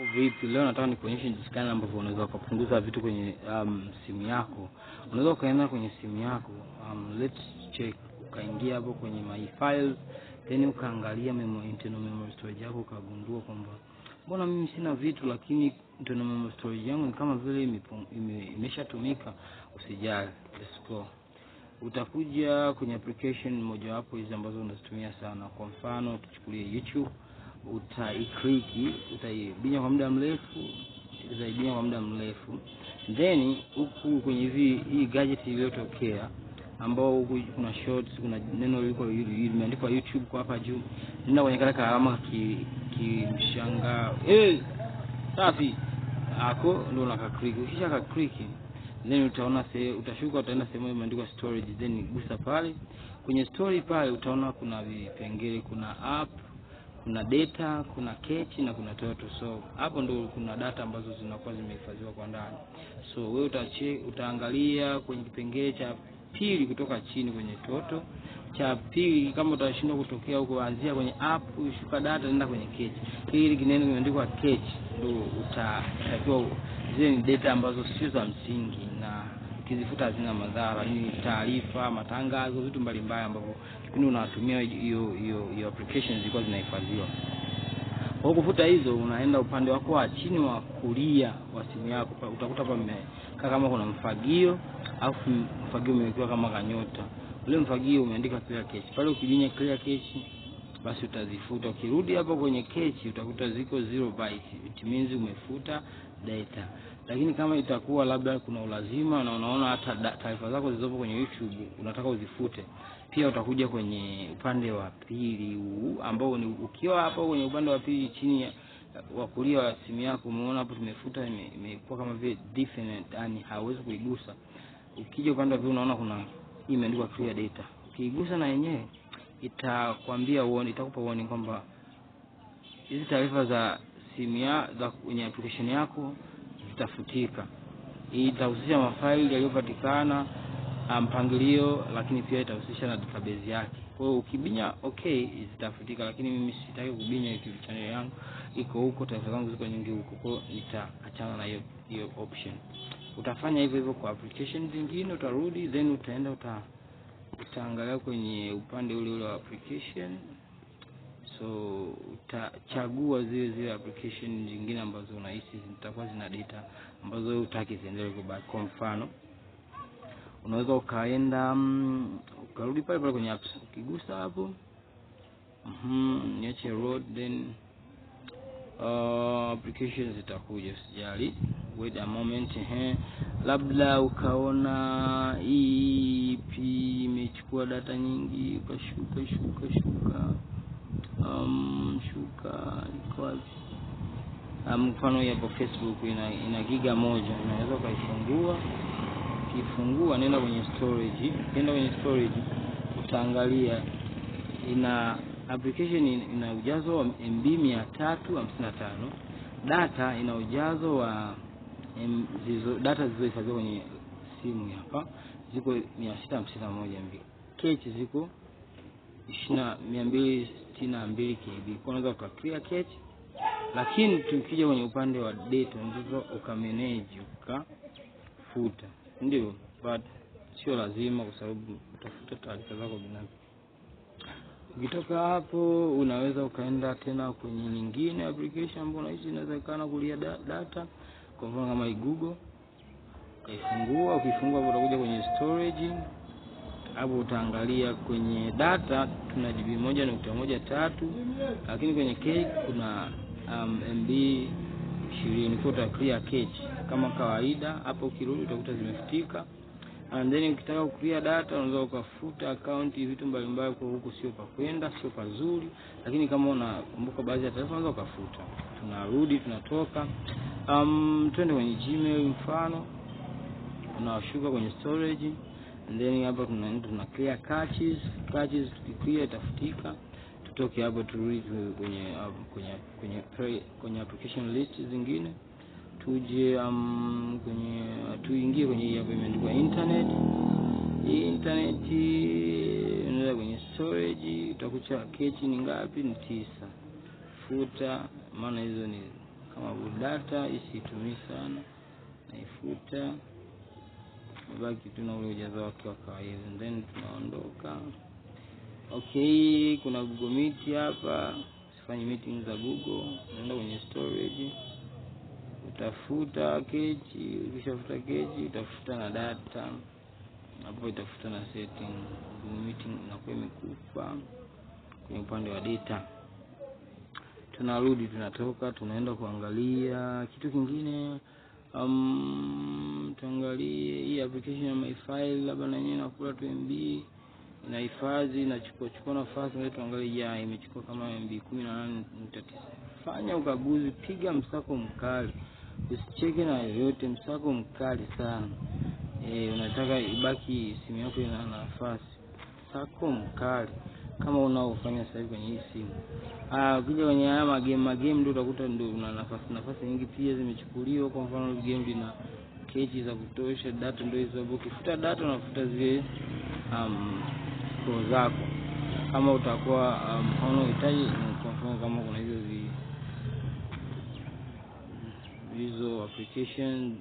Vipi, leo nataka nikuonyeshe jinsi gani ambavyo unaweza kupunguza vitu kwenye simu yako. Unaweza ukaenda kwenye simu yako, let's check, ukaingia hapo kwenye my files, then ukaangalia internal memory storage yako, ukagundua kwamba mbona mimi sina vitu lakini internal memory storage yangu ni kama vile imeshatumika. Usijali, let's go. Utakuja kwenye application mojawapo hizi ambazo unazitumia sana. Kwa mfano tuchukulie YouTube, utaikliki, utaibinya kwa muda mrefu, utaibinya kwa muda mrefu, then huku kwenye hii gadget iliyotokea ambao huku kuna shorts, kuna neno liko limeandikwa YouTube kwa hapa juu, nenda kwenye kale alama kimshanga safi ako ndio unakaklik. Ukisha kaklik then utaona utashuka, utaenda sehemu imeandikwa storage, then gusa pale kwenye storage. Pale utaona kuna vipengele, kuna app, kuna data, kuna cache na kuna total. So hapo ndo kuna data ambazo zinakuwa zimehifadhiwa kwa ndani. So wewe utaangalia kwenye kipengele cha pili kutoka chini kwenye total cha pili. Kama utashindwa kutokea huko, anzia kwenye app, shuka data, nenda kwenye cache. Hili kineno kimeandikwa cache ndo utatakiwa, zile ni data ambazo sio za msingi na ukizifuta hazina madhara, ni taarifa, matangazo, vitu mbalimbali ambavyo kipindi unatumia hiyo applications zilikuwa zinahifadhiwa. Kwa kufuta hizo, unaenda upande wako wa chini wa kulia wa simu yako, utakuta hapa imekaa kama kuna mfagio, alafu mfagio umewekewa kama kanyota. Ule mfagio umeandika clear cache. Pale ukibinya clear cache, basi utazifuta. Ukirudi hapo kwenye cache utakuta ziko 0 byte, it means umefuta data. Lakini kama itakuwa labda kuna ulazima na unaona hata taarifa zako zilizopo kwenye YouTube unataka uzifute, pia utakuja kwenye upande wa pili huu ambao ni ukiwa hapo kwenye upande wa pili chini wa kulia wa simu yako, umeona hapo tumefuta, imekuwa kama vile different, yani hauwezi kuigusa. Ukija upande wa pili unaona kuna imeandikwa clear data, ukiigusa na yenyewe itakwambia warning, itakupa warning kwamba hizi taarifa za simu ya za kwenye application yako zitafutika. Itahusisha mafaili yaliyopatikana, mpangilio, lakini pia itahusisha na database yake. Kwa hiyo ukibinya okay zitafutika, lakini mimi sitaki kubinya. YouTube channel yangu iko huko, taarifa zangu ziko nyingi huko, kwa hiyo nitaachana na hiyo option. Utafanya hivyo hivyo kwa application zingine, utarudi then utaenda utaangalia kwenye upande ule ule wa application. So utachagua zile application zingine ambazo unahisi zitakuwa zina data ambazo wewe hutaki ziendelee kubaki. Kwa mfano unaweza ukaenda ukarudi pale pale kwenye apps, ukigusa hapo niache road, then applications zitakuja, usijali, wait a moment. Labda ukaona hii imechukua data nyingi, ukashuka shuka shuka, shuka iko wapi? Mfano hapo Facebook ina giga 1, unaweza ukaifungua. Ukifungua nenda kwenye storage, ukienda kwenye storage utaangalia ina application ina ujazo wa MB 355, data ina ujazo wa data zilizohifadhiwa kwenye simu hapa ziko 651 MB, cache ziko 262 KB. Kwa unaweza uka clear cache, lakini tukija kwenye upande wa data unaweza ukamanage ukafuta, ndio, but sio lazima kwa sababu utafuta taarifa zako binafsi. Ukitoka hapo unaweza ukaenda tena kwenye nyingine application ambayo unahisi inaweza ikana kulia data, kwa mfano kama Google, ukaifungua. Ukifungua hapo utakuja kwenye storage, hapo utaangalia kwenye data tuna GB 1.13, lakini kwenye cache kuna MB 20. Kwa uta clear cache kama kawaida, hapo ukirudi utakuta zimefutika. And then ukitaka kuclear data unaweza ukafuta account, vitu mbalimbali. Kwa huku sio pa kwenda, sio pazuri, lakini kama unakumbuka baadhi ya taarifa unaweza ukafuta. Tunarudi, tunatoka, twende kwenye Gmail mfano, unashuka kwenye storage, and then hapa tunaenda tuna clear caches. Caches tukiclear itafutika. Tutoke hapo turudi kwenye application list zingine, tuje kwenye tuingie kwenye hii hapa imeandikwa internet. Hii internet unaenda kwenye storage, utakuta cache ni ngapi? Ni 9. Futa, maana hizo ni kama burudani. Data isitumii sana, naifuta, baki tu na ule ujazo wake wa kawaida, and then tunaondoka. Okay, kuna Google Meet hapa, usifanye meeting za Google. Unaenda kwenye storage, utafuta cache. Ukishafuta cache, utafuta na data hapo, itafuta na setting. Google Meeting inakuwa imekufa kwenye upande wa data. Tunarudi, tunatoka, tunaenda kuangalia kitu kingine. Tuangalie hii application ya my file, labda na yenyewe inakula tu MB, inahifadhi, inachukua chukua nafasi. Ngoja tuangalie, ya imechukua kama MB 18.9. Fanya ukaguzi, piga msako mkali, usicheke na yoyote, msako mkali sana. Unataka ibaki simu yako ina nafasi, msako mkali kama unaofanya sasa hivi kwenye hii simu. Ukija kwenye haya magame ndio utakuta ndio una nafasi nyingi pia zimechukuliwa. Kwa mfano game lina cache za kutosha, data ndio hizo hapo. Ukifuta data unafuta zile score zako, kama utakuwa hauna uhitaji. Kwa mfano kama kuna hizo application,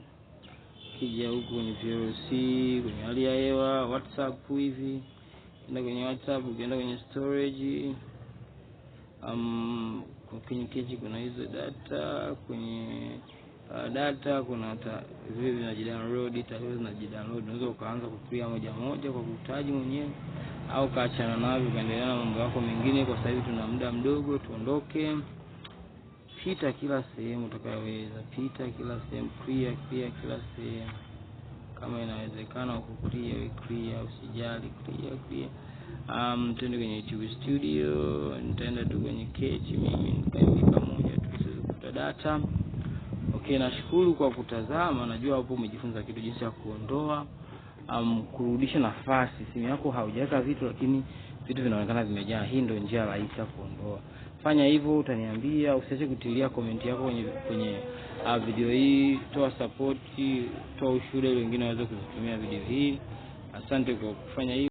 kija huku kwenye VLC, kwenye hali ya hewa, WhatsApp hivi, enda kwenye WhatsApp, ukienda kwenye storage, kwenye cache kuna hizo data, kwenye data kuna vile vinajidownload, taarifa zinajidownload. Unaweza ukaanza kuclear moja moja kwa kutaji mwenyewe, au kaachana navyo ukaendelea na mambo yako mengine. Kwa sasa hivi tuna muda mdogo, tuondoke. Pita kila sehemu utakayoweza, pita kila sehemu, clear clear kila sehemu kama inawezekana, uku clear we clear, usijali, clear clear. Twende kwenye YouTube Studio, nitaenda tu kwenye cache mimi nikaandika moja tu, siwezi kufuta data. Okay, nashukuru kwa kutazama. Najua hapo umejifunza kitu, jinsi ya kuondoa kurudisha nafasi. Simu yako haujaweka vitu, lakini vitu vinaonekana vimejaa. Hii ndio njia rahisi ya kuondoa. Fanya hivyo, utaniambia. Usiache kutilia comment yako kwenye video hii. Toa support, toa ushuhuda ili wengine waweze kuzitumia video hii. Asante kwa kufanya hivyo.